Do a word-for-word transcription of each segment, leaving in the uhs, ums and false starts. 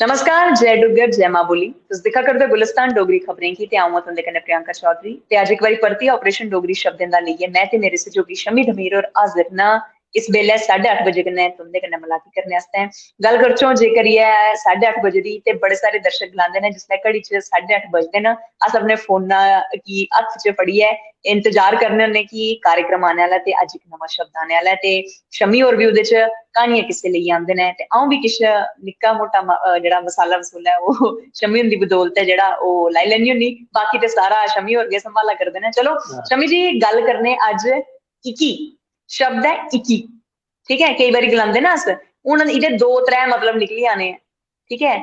नमस्कार, जय डुग्गर, जय मां बोली। तुस दिक्खा करदे गुलिस्तान डोगरी खबरें गी ते अ'ऊं आं तुं'दे कन्नै प्रियंका चौधरी। ते अज्ज इक बारी परतियै Operation डोगरी शब्दें दा लेइयै में ते मेरे सैह्योगी शमी धमीर होर हाजिर न इस बेल्लै साढ़े अट्ठ बजे कन्नै तुं'दे कन्नै मलाटी करने आस्तै। गल्ल करचै जे करियै साढ़े अट्ठ बजे दी, ते बड़े सारे दर्शक गलांदे न जिसलै घड़ी च साढ़े अट्ठ बजदे न, अस अपने फोना गी हत्थ च फड़ियै इंतजार करने होन्ने कि कार्यक्रम आने आह्ला ते अज्ज इक नमां शब्द आने आह्ला ऐ। ते शमी होर बी ओह्दे च क्हानियां किस्से लेइयै आंदे न, ते अ'ऊं बी किश निक्का मोटा म-, अ, जेह्ड़ा मसाला मसूला ऐ, ओह् शमी हुंदी बदौलत ऐ, जेह्ड़ा ओह् लाई लैन्नी होन्नी। बाकी ते सारा शमी होर गै संभाला करदे न। चलो, हां। शमी जी, गल्ल करने अज्ज इकी, शब्द ऐ इकी। ठीक ऐ, केई बारी गलांदे ना अस, हून एह्दे दो त्रै मतलब निकली आने ऐ। ठीक ऐ,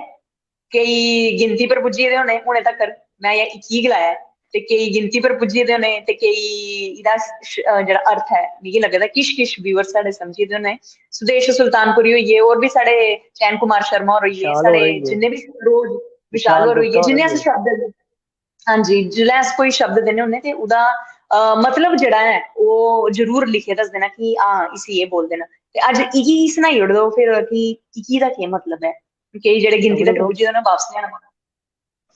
केई गिनती पर पुज्जी गेदे होने हुने तकर, में एह् इक्की गलाया ऐ, ते केई गिनती पर पुज्जी गेदे होने, ते केई एह्दा श-, अ, जेह्ड़ा अर्थ ऐ, मिगी लगदा किश किश व्यूअर साढ़े समझी गेदे होने। सुदेश सुल्तानपुरी होई गे, होर बी साढ़े चैन कुमार शर्मा होर होई गे, विशाल साढ़े होर होई गे। जिन्ने बी रोज विशाल विशाल होर होई गे, गुप्ता होर जिन्ने होई अस गे। शब्द, हां जी, जिसलै अस कोई शब्द दिन्ने होन्ने ते ओह्दा, अ, मतलब जेह्ड़ा ऐ, ओह् जरूर लिखियै दसदे न कि हां, इसी एह् बोलदे न। ते अज्ज इ'गी सनाई ओड़ो फिर कि इ'गी दा केह् मतलब ऐ? केई जेह्ड़े गिनती तक पुज्जी गेदे न, बापस लेआना पौना।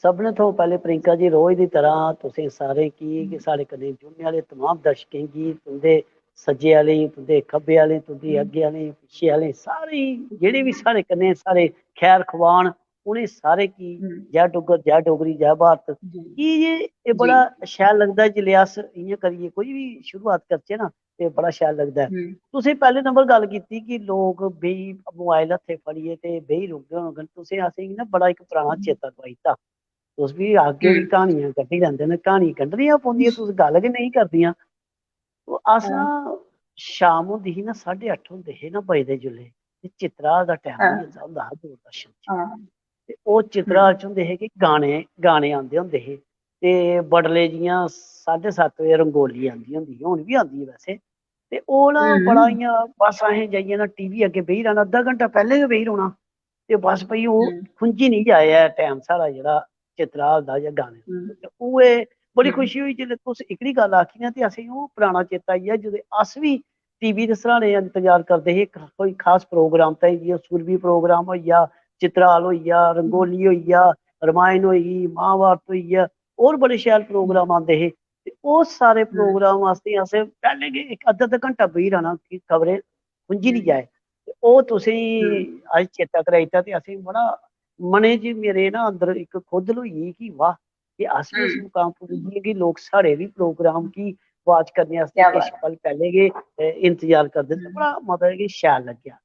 सभनें थमां पैह्लें प्रियंका जी, रोज दी तरह तुसें सारें गी, कि साढ़े कन्नै जुड़ने आह्ले तमाम दर्शकें गी, तुं'दे सज्जे आह्लें गी, तुं'दे खब्बे आह्लें गी, तुं'दी अग्गें आह्लें गी, पिच्छे आह्लें गी, सारे जेह्ड़े बी साढ़े कन्नै, साढ़े खैर खुआन, उ'नें सारे की जय डुग्गर, जय डोगरी, जय भारत। की जे एह् बड़ा शैल लगदा ऐ जिसलै अस इ'यां करियै कोई बी शुरुआत करचै ना, ते बड़ा शैल लगदा ऐ। तुसें पैह्ले नंबर गल्ल कीती कि लोक बेही, मोबाइल हत्थै फड़ियै ते बेही रौंह्दे होङन। तुसें असेंगी ना बड़ा इक पराना चेता दोआई दित्ता। तुस बी आखगे कि क्हानियां कड्ढी लैंदे न, क्हानी कड्ढनियां पौंदियां, तुस गल्ल गै नेईं करदियां। ओह् अस ना, शाम होंदी ही ना, साड्ढे अट्ठ होंदे हे ना बजदे जिसलै, ते चित्तरा दा टैम होई जंदा होंदा हा दूरदर्शन च। ते ओह् चित्तरा च होंदे हे कि गाने, गाने आंदे होंदे हे। ते बडले जि'यां साड्ढे सत्त बजे रंगोली आंदी होंदी ही, हून बी आंदी ऐ वैसे। ते ओह् ना बड़ा इ'यां, बस असें जाइयै ना टीवी अग्गें बेही रैह्ना, अद्धा घैंटा पैह्लें गै बेही रौह्ना। ते बस भई ओह् खुंझी निं जाए ऐ टैम साढ़ा जेह्ड़ा चित्तरा दा जां गाने दा। ते ओह् ऐ, बड़ी खुशी होई जिसलै तुस एह्कड़ी गल्ल आखी ना, ते असेंगी ओह् पराना चेता आई गेआ, जदूं अस बी टीवी दे सराह्ने इंतजार करदे हे, क-, कोई खास प्रोग्राम ताईं, जि'यां सुरभि प्रोग्राम होई गेआ, चित्तराल होई गेआ, रंगोली होई गेआ, रमायण होई गेई, महाभारत होई गेआ, होर बड़े शैल प्रोग्राम आंदे हे। ते ओह् सारे प्रोग्राम आस्तै असें पैह्लें गै इक अद्धा अद्धा घैंटा बेही रैह्ना कि खबरें खुंझी निं जाए। ते ओह् तुसेंगी अज्ज चेता कराई दित्ता ते असेंगी बड़ा मनै च मेरे ना अंदर इक खुदल होई गेई कि वाह, कि अस बी उस मुकाम पर पुज्जी गे कि लोक साढ़े बी प्रोग्राम गी वाच करने आस्तै क्या किश बात ऐ। पल पैह्लें गै, अ, इंतजार करदे। ते बड़ा, मतलब, कि शैल लग्गेआ।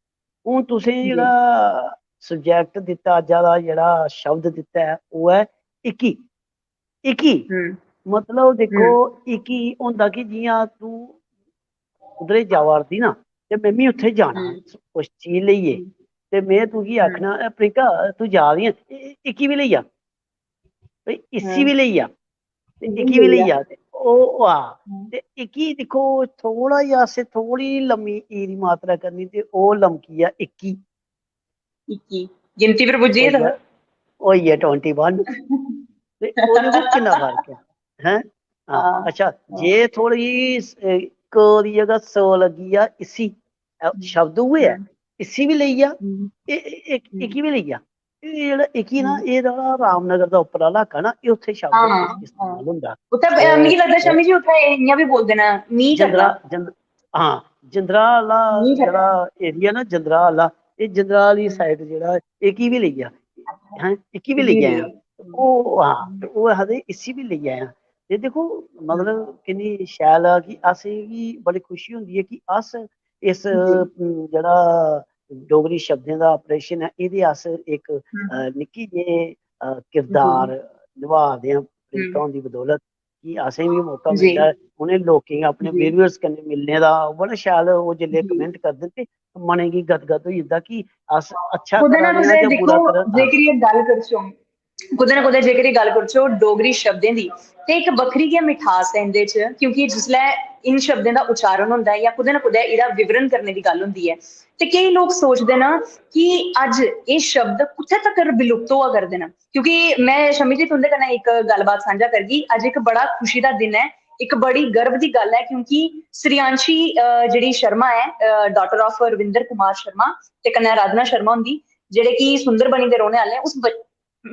हून तुसें जेह्ड़ा सब्जैक्ट दित्ता, अज्जा दा जेह्ड़ा शब्द दित्ता ऐ, ओह् ऐ इकी। इकी। मतलब, दिक्खो, इकी होंदा कि जि'यां तूं उद्धरे जावा 'रदी ना, ते में बी उत्थै जाना, कुछ चीज लेइयै। ते में तुगी आखना, "ए, प्रियंका, तूं जा दी ऐं, ए, ए, इकी बी लेई जा।" भई, इसी बी लेई जा, ते इकी बी लेई जा, ते ओह्, हां। ते इकी दिक्खो, थोह्ड़ा जेहा असें थोह्ड़ी लम्मी ई दी मात्रा करनी, ते ओह् लमकी गेआ इक्की। इक्की। गिनती पर पुज्जी गे तुस। होई गेआ twenty one। ते ओह्दे च किन्ना फर्क ऐ, हैं? हां, हां। अच्छा, जे थोह्ड़ी स-, इक दी जगह स लग्गी जा, इसी, अ, शब्द उ'ऐ ऐ, इसी बी लेई जा, ए-, ए-, इक-, इकी बी लेई जा। एह् जेह्ड़ा इकी ना, एह् जेह्ड़ा रामनगर दा उप्पर आह्ला इलाका ना, एह् उत्थै शब्द हां, इस्तेमाल हां। होंदा। उत्थै, अ, ते मिगी लगदा, शमी जी, उत्थै इ'यां बी बोलदे न, मी जंदरा-, करदा। जंद-, हां, जंदरा आह्ला मी करदा। जेह्ड़ा area ना, जंदरा आह्ला, एह् जंदरा आह्ली side जेह्ड़ा, एह् की बी लेई गेआ, हैं, इकी बी लेई गेआ। ओह्, हां, ते ओह् आखदे, "इसी बी लेई आया।" ते दिक्खो, मतलब, किन्नी शैल ऐ कि असेंगी बड़ी खुशी होंदी ऐ कि अस इस, उम, जेह्ड़ा डोगरी शब्दें दा operation ऐ, एह्दे अस इक, अ, निक्की जेही, अ, किरदार नभा दे आं प्रियंका हुंदी बदौलत, कि असेंगी बी मौका मिलदा ऐ उ'नें लोकें गी, अपने viewers कन्नै मिलने दा। बड़ा शैल ओह् जिसलै comment करदे ते मनै गी गदगद होई जंदा कि अस अच्छा करा दे आं जां बुरा करा दे आं। जेकर एह् गल्ल करचै, कुतै ना कुतै जेकर एह् गल्ल करचै डोगरी शब्दें दी, ते इक बक्खरी गै मिठास ऐ इं'दे च, क्योंकि जिसलै इन शब्दें दा उच्चारण होंदा ऐ जां कुतै ना कुतै एह्दा विवरण करने दी गल्ल होंदी ऐ, ते केईं लोक सोचदे न कि अज्ज एह् शब्द कुत्थै तक्कर विलुप्त होआ करदे न। क्योंकि में, शमी जी, तुं'दे कन्नै इक गल्लबात सांझा करगी। अज्ज इक बड़ा खुशी दा दिन ऐ, इक बड़ी गर्व दी गल्ल ऐ, क्योंकि श्रेयांशी, अ, जेह्ड़ी शर्मा ऐ, अ, daughter of रविंद्र कुमार शर्मा ते कन्नै राधना शर्मा हुंदी, जेह्ड़े कि सुंदरबनी दे रौह्ने आह्ले ऐ, उस ब-,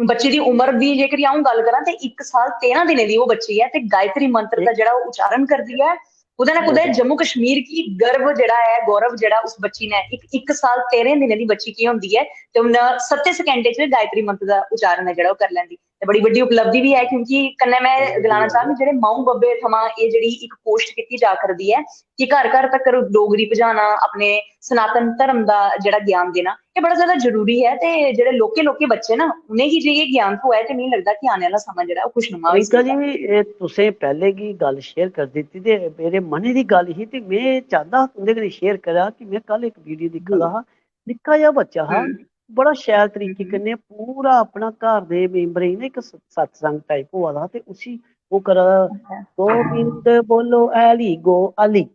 बच्ची दी उम्र दी जेकर अ'ऊं गल्ल करां ते इक साल तेरां दिनें दी ओह् बच्ची ऐ, ते गायत्री मंत्र दा जेह्ड़ा ओह् उच्चारण करदी ऐ, कुतै ना कुतै जम्मू कश्मीर गी गर्व जेह्ड़ा ऐ, गौरव जेह्ड़ा उस बच्ची ने, इक, इक साल तेरां दिनें दी बच्ची केह् होंदी ऐ, ते उन्न सत्तें सैकेंडें च गायत्री मंत्र दा उच्चारण ऐ जेह्ड़ा ओह् करी लैंदी। ते बड़ी बड्डी उपलब्धि बी ऐ, क्योंकि कन्नै में गलाना चाह्ङ, जेह्ड़े माऊ बब्बे थमां एह् जेह्ड़ी इक कोशट कीती जा करदी ऐ कि घर घर तक्कर डोगरी पजाना, अपने सनातन धर्म दा जेह्ड़ा ज्ञान देना, एह् बड़ा ज्यादा जरूरी ऐ। ते जेह्ड़े लौह्के लौह्के बच्चे ना, उ'नेंगी जे एह् ज्ञान थ्होऐ, ते मिगी लगदा कि आने आह्ला समां जेह्ड़ा ओह् खुशनुमा होई सकदा। जी, एह् तुसें पैह्ले गै गल्ल शेयर करी दित्ती, ते मेरे मनै दी गल्ल ही, ते में चांह्दा हा तुं'दे कन्नै शेयर करां कि में कल इक वीडियो दिक्खा दा हा, निक्का जेहा बच्चा हा, बड़ा शैल तरीके कन्नै पूरा अपना घर दे मेंबरें गी ना इक स-, सत्संग टाइप होआ दा हा, ते उसी ओह् करा दा, "गोविंद बोलो, हरी गो हरी।"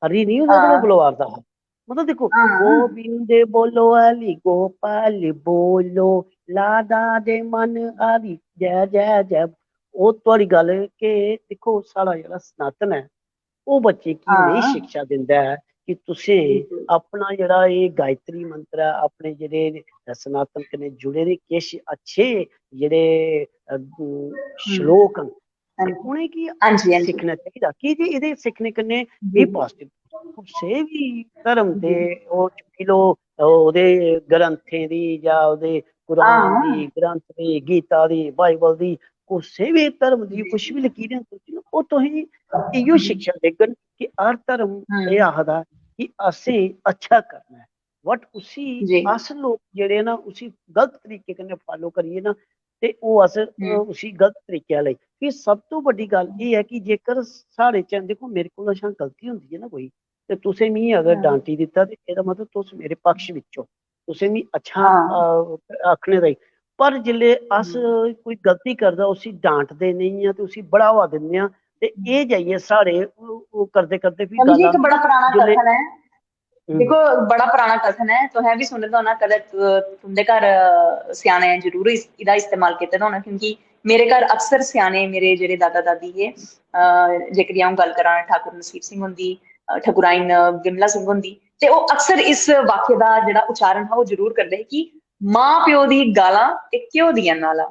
हरी नहीं होंदा, बड़ा बुलवारदा हा। मतलब, दिक्खो, "गोविंद बोलो, हरी गोपाल बोलो, लादा दे मन हरी, जय जय जय।" ओह् थुआढ़ी गल्ल के दिक्खो, साढ़ा जेह्ड़ा सनातन ऐ, ओह् बच्चें गी नेही शिक्षा दिंदा ऐ कि तुसें अपना जेह्ड़ा एह् गायत्री मंत्र ऐ, अपने जेह्ड़े सनातन कन्नै जुड़े दे किश अच्छे जेह्ड़े, अ, श्लोक न, ते उ'नेंगी सिक्खना चाहिदा, की जे एह्दे सिक्खने कन्नै एह् पाजिटिव, कुसै बी धर्म दे, ओह् चुक्की लो, ओह्दे ग्रंथें दी जां ओह्दे कुरान दी, ग्रंथ दी, गीता दी, बाइबल दी, कुसै बी धर्म दी कुछ बी लकीरें तुसें, ओह् तुसेंगी इ'यो शिक्षा देङन कि हर धर्म एह् आखदा कि असें अच्छा करना ऐ, but उसी अस लोक जेह्ड़े ना, उसी गलत तरीके कन्नै फालो करियै ना, ते ओह् अस, अ, उसी गलत तरीके लेई। फ्ही सब तों बड्डी गल्ल एह् ऐ कि जेकर साढ़े च, दिक्खो, मेरे कोला शा गलती होंदी ऐ ना कोई, ते तुसें मिगी अगर डांटी दित्ता, ते एह्दा मतलब तुस मेरे पक्ष बिच ओ, तुसें मिगी अच्छा, अ, आखने दा ई। पर जिसलै अस कोई गलती करदा, उसी डांटदे नेईं आं ते उसी बढ़ावा दिन्ने आं, ते एह् जाइयै साढ़े ओह्, ओह् करदे करदे फ्ही मतलब कि गल्ल इक बड़ा पराना जिसलै कथन ऐ। हम्म। दिक्खो, बड़ा पराना कथन ऐ, तुसें बी सुने दा होना, कदें तु-, तुं'दे घर, अ, स्याने जरूर इस, एह्दा इस्तेमाल कीते दा होना, क्योंकि मेरे घर अक्सर स्याने, मेरे जेह्ड़े दादा दादी हे, अ, जेह्कड़ी अ'ऊं गल्ल करां ठाकुर नसीब सिंह हुंदी, अ, ठकुराइन बिमला सिंह हुंदी, ते ओह् अक्सर इस वाक्य दा जेह्ड़ा उच्चारण हा, ओह् जरूर करदे हे कि "मां प्यो दी गालां ते घ्यो दियां नालां।"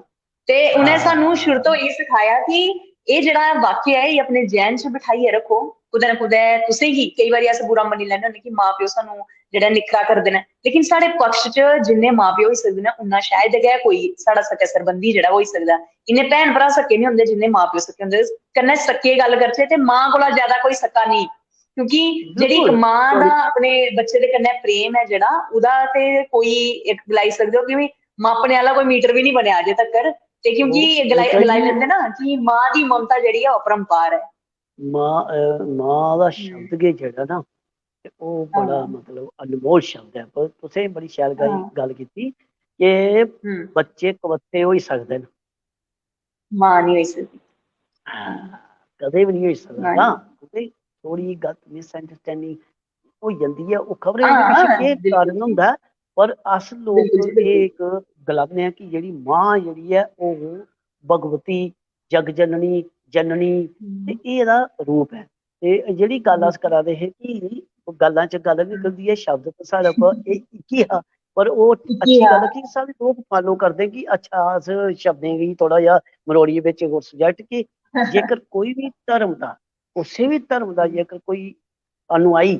ते उ'नें सानू शुरू तो एह् सखाया कि एह् जेह्ड़ा वाक्य ऐ, एह् अपने जैह्न च बठाइयै रक्खो। कुतै ना कुतै तुसें गी, केई बारी अस बुरा मन्नी लैन्ने होन्ने कि मां प्यो सानू जेह्ड़ा निक्खरा करदे न, लेकिन साढ़े पक्ष च जिन्ने मां प्यो होई सकदे न, उन्ना शायद गै कोई साढ़ा सक्का सरबंधी जेह्ड़ा होई सकदा। इन्ने भैन भ्राऽ सक्के निं होंदे जिन्ने मां प्यो सक्के होंदे। कन्नै सक्के गल्ल करचै ते मां कोला ज्यादा कोई सक्का नेईं, क्योंकि जेह्ड़ी इक बिल्कुल। मां दा अपने बच्चे दे कन्नै प्रेम ऐ जेह्ड़ा, ओह्दा ते कोई इक गलाई सकदे ओ कि मापने आह्ला कोई मीटर बी निं बनेआ अजें तक्कर। ते क्योंकि ओह् गलाई, गलाई लैंदे ना कि मां दी ममता जेह्ड़ी ऐ, ओह् अपरंपार ऐ। मां, अ, मां दा शब्द गै जेह्ड़ा ना, ते ओह् बड़ा, हां। मतलब, अनमोल शब्द ऐ। पर तुसें बड़ी शैल गल्ल, हां। गल्ल कीती कि हम्म। बच्चे कबत्ते होई सकदे न, मां निं होई सकदी। हां, कदें बी निं होई सकदा। हां। हां, क्योंकि थोह्ड़ी गलत मिसअंडरस्टैंडिंग होई जंदी ऐ। ओह् खबरै ओह्दे पिच्छें हां, केह् बिल्कुल। कारण होंदा ऐ, पर अस लोक बिल्कुल जी, बिल्कुल। एह् इक गलाने आं कि जेह्ड़ी मां जेह्ड़ी ऐ, ओह् भगवती, जग जननी, जननी, हम्म। ते एह् एह्दा रूप ऐ। ते जेह्ड़ी गल्ल अस हम्म। करा दे हे कि गल्लां च गल्ल निकलदी ऐ, शब्द ते साढ़े पर एह् इक ही हा, पर ओह् इक ही अच्छी हा। गल्ल कि साढ़े लोक फालो करदे कि अच्छा, अस शब्दें गी थोह्ड़ा जेहा मरोड़ियै बिच होर सब्जैक्ट कि जेकर कोई बी धर्म दा, कुसै बी धर्म दा जेकर कोई अनुयायी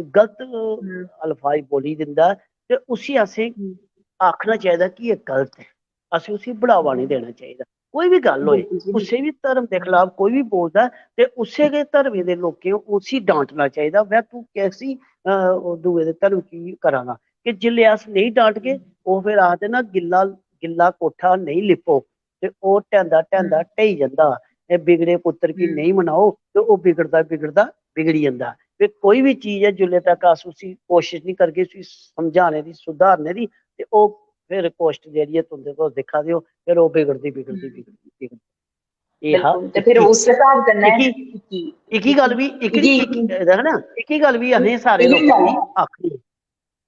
गलत हम्म। अल्फाज बोली दिंदा ऐ, ते उसी असें हम्म। आखना चाहिदा कि एह् गलत ऐ, असें उसी बढ़ावा निं हम्म। देना चाहिदा। कोई बी गल्ल होए, बिल्कुल जी, कुसै बी धर्म दे खलाफ कोई बी बोलदा ऐ, ते उस्सै गै धर्मे दे लोकें उसी डांटना चाहिदा, "वै तू कैसी, अ, ओह् दूए दे धर्म गी करा दा?" कि जिसलै अस नेईं डांटगे, हम्म। ओह् फिर आखदे ना, "गिल्ला, गिल्ला कोठा नेईं लिपो।" ते ओह् ढैंदा ढैंदा हम्म। ढेई जंदा। ते बिगड़े पुत्तर गी हम्म। नेईं मनाओ, ते ओह् बिगड़दा बिगड़दा बिगड़ी जंदा। ते कोई बी चीज ऐ, जिसलै तक अस उसी कोशिश निं करगे, उसी समझाने दी, सुधारने दी, ते ओह् फिर कोशट जेह्ड़ी ऐ तुं'दे, तुस दिक्खा दे ओ, फिर ओह् बिगड़दी, बिगड़दी, हम्म। बिगड़दी, बिगड़दी। एह् हा बिल्कुल। ते फिर इक्की। उस स्हाब कन्नै इक्की, इक्की। इक्की गल्ल बी, इक्की, इक्की, इक्की। इक्की, है ना? इक्की गल्ल बी असें सारे इक्की लोकें गी गल्ल। आखनी।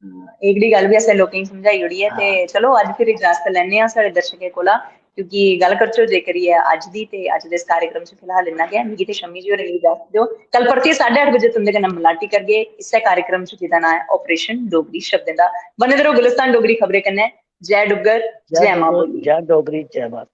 हां, एह्कड़ी गल्ल बी असें लोकें गी समझाई ओड़ी ऐ। ते हां। चलो, अज्ज फिर इजाजत लैन्ने आं साढ़े दर्शकें कोला। क्योंकि गल्ल करचो जे करियै अज्ज दी, ते अज्ज दे इस कार्यक्रम च फिलहाल इन्ना गै। मिगी ते शम्मी जी होरें गी इजाजत देओ। कल परतियै साढ़े अट्ठ बजे तुं'दे कन्नै मलाटी करगे इस्सै कार्यक्रम च, जेह्दा नांऽ ऐ Operation डोगरी शब्दें दा। बने दे र'वो गुलिस्तान डोगरी खबरें कन्नै। जय डुग्गर, जय मां बोली। जय डोगरी, जय भारत।